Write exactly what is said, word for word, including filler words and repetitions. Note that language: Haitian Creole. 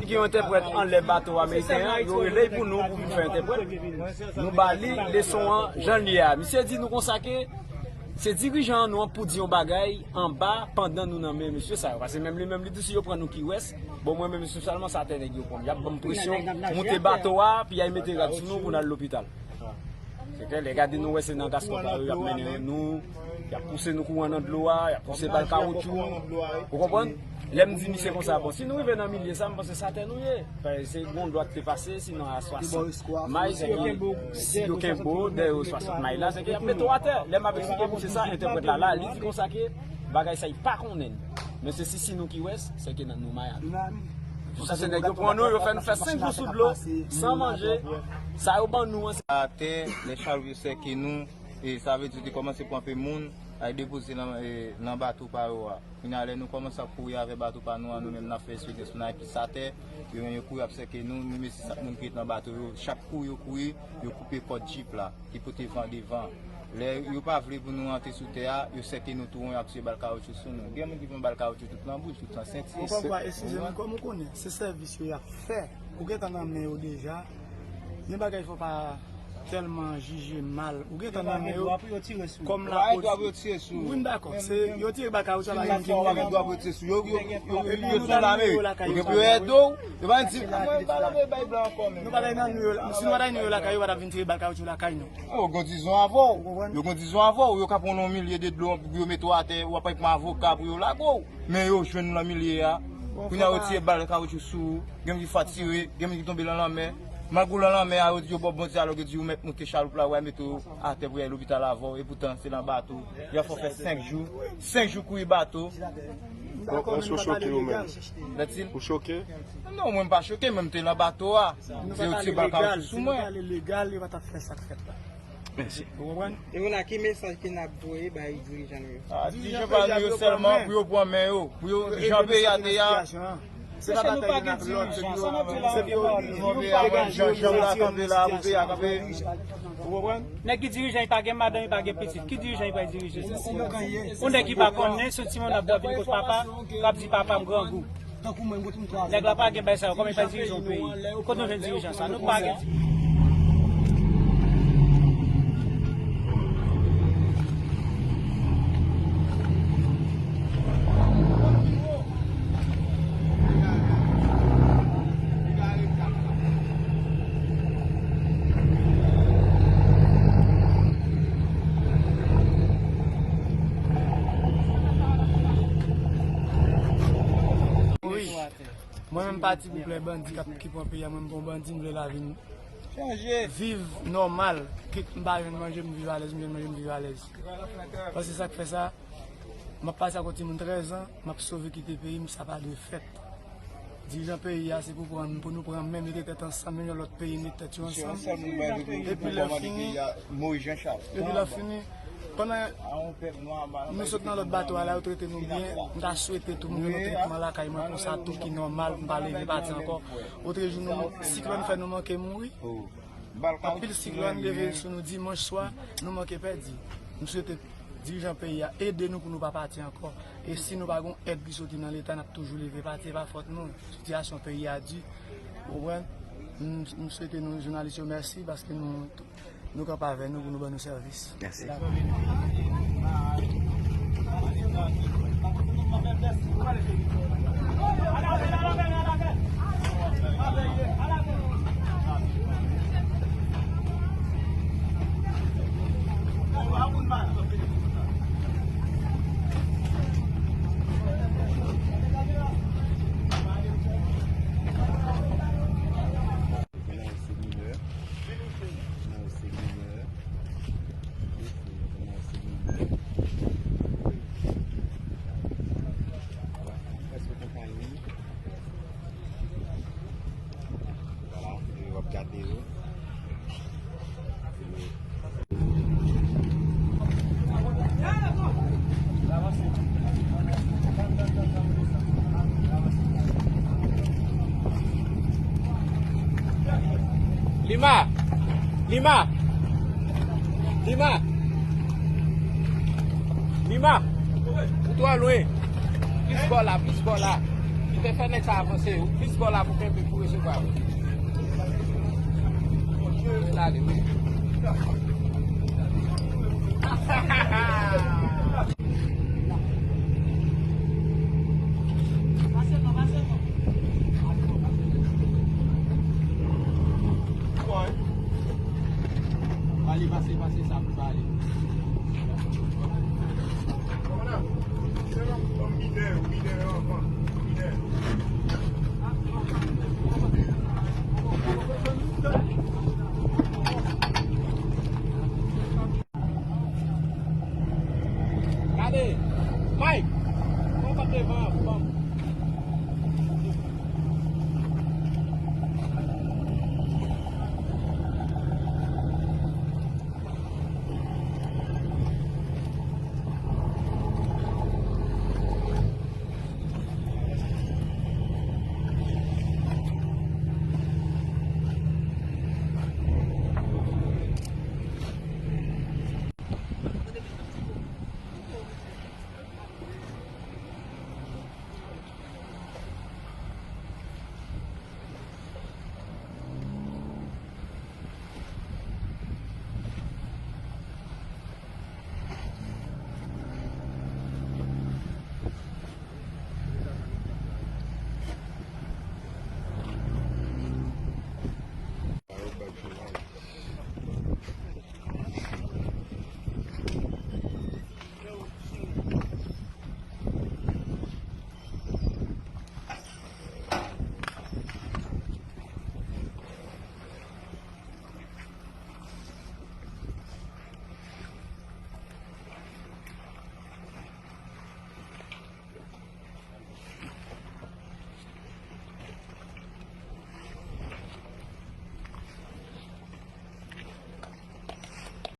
Gen yon entèprèt anlè bato ameriken an, yo rele l pou nou pou vin fè entèprèt. Nou ba li leson an jan l ye a. Misye di nou konsa ke se dirijan nou an pou di yon bagay anba pandan nou nan men mesye sa yo. Paske menm li menm li di si yo pran nou ki wès, bon mwen menm espesyalman sa tè nèg yo pran m. Y ap ban m presyon, moute bato a, pi y al mete rad sou nou pou n al lopital. Se klè, lè gade nou wè se nan gaskòt la yo y ap mennen nou, y ap pouse nou kouran nan dlo a, y ap pouse bal kawoutchou. Ou konprann? Lè m di misye konsa, bon, si nou rive nan milye sa, m panse sa tè nou ye. Paske se gon dwa ki te pase, sinon a swasant may, se ki, si yo kenbe w dèyè yo swasant may la, se ki y ap mete w atè. Lè m ap eksplike misye sa, entèprèt la la, li di konsa ke bagay sa, li pa konnen. Men se sisi nou ki wè, se ke nan nou may a nou. Jiska se nèg yo pran nou, yo fè nou fè senk jou sou dlo, san manje. Sa yo ban nou an, se atè, lè chaloup yo sèke nou, e sa vle di yo te kòmanse pran pe moun, al depoze nan, e, nan bato pa yo a. Kounye a, lè nou kòmanse ap kouri avè bato pa nou an, nou menm n ap fè eksperyans, nou nan pis atè, yo menm yo kouri ap sèke nou, nou mesi sak moun ki ret nan bato yo, chak kou yo kouri, yo koupe kòd jip la, ki pote van devan. Lè yo pa vle pou nou rantre sou tè a, yo sèke nou tou won, y ap tire bal kawoutchou sou nou. Gen moun ki pran bal kawoutchou tout nan bouch, tout nan senti. Ou konprann? Eskize m, kòm ou konnen, se sèvis yo y ap fè. Ou gentan nan men yo deja. Gen bagay fò pa tèlman jije mal. Ou gentan nan men yo kòm lapolis. Wi, m dakò. Se, yo tire bal kawoutchou a, pa gen moun ki mouri. Epi nou ta nan men yo lakay yo, nou pa ta nan men yo, si nou pa ta nan men yo lakay yo, pa ta vin tire bal kawoutchou lakay nou. Yo gen dizon avè w. Yo gen dizon avè w. Yo ka pran w nan milye de dlo pou yo mete w atè, w ap pran avoka pou yo lage w. Men yo jwenn w nan milye a. Kounye a yo tire bal kawoutchou sou ou. Gen moun ki fatire, gen moun ki tonbe nan lanmè. Malgre w nan lanmè a, yo di yo ba w bon dyalòg, yo di ou mèt moute chaloup la, w a mete w atè pou y al lopital avè w. Epoutan, se nan bato. Y ap fè w fè senk jou. Senk jou kouri bato. Èske w choke ou menm? Ou choke? Non, mwen m pa choke, men m te nan bato a. Se yo tire bal kawoutchou sou mwen. Si nou t ale legal, yo pa t ap fè sa k fèt la. Mèsi. Ou konprann? E kounye a, ki mesaj ke n ap voye bay dirijan nou yo? Ah, dirijan pa nou yo sèlman, pou yo pran men yo, pou yo jan peyi a te ye a. Se pa batay youn ak lòt, se pou yo, se pou yo, jan, jan la kanpe la, pou peyi a kanpe. Ou konprann? Nèg ki dirijan, li pa gen madanm, li pa gen pitit. Ki dirijan li pral dirije? Yon nèg ki pa konnen, se yon timoun ap vin kot papa, l ap di papa m grangou. Nèg la pa gen bagay sa yo, kòman li pral dirije yon peyi? Kote nou jwenn dirijan sa? Nou pa gen. Wi. Mwen menm pati pou plè bandi k ap, ki pran peyi a, mwen m pa yon bandi, m vle lavi m viv nòmal. Kit m pa jwenn manje, m viv alèz, m jwenn manje, m viv alèz. Paske sa k fè sa, m ap pase ak yon timoun trèz an, m ap sove kite peyi m, sa pa dwe fèt. Dirijan peyi a, se pou pran, pou nou pran men, mete tèt ansanm, menm jan lòt peyi met tèt yo ansanm. Epi lè fini, epi lè fini, pandan nou sot nan lòt bato a la, yo trete nou byen, m ta swete tou moun yo nan tretman lakay mwen konsa tou ki nòmal, pou m pa leve pati ankò. Otrejou, nou, siklòn fè nou manke mouri. Anpil siklòn leve sou nou dimanch swa, nou manke pèdi. M swete dirijan peyi a ede nou pou nou pa pati ankò. E si nou pa gon èd ki soti nan Leta, n ap toujou leve pati, e pa fòt nou. Sitiyasyon peyi a di. Ou konprann? M, m swete nou, jounalis yo, mèsi paske nou, nou kanpe avè nou pou nou ban nou sèvis. Mèsi. Menaj se minè. Menaj se minè. Menaj se minè. Èske w konprann li? Vwala, e w ap gade yo. Lima! Lima! Lima! Lima! Ou twò lwen. Plis bò la, plis bò la. Fè nèg sa avanse, plis bò la pou kenbe, pou resevwa. L ale, wi.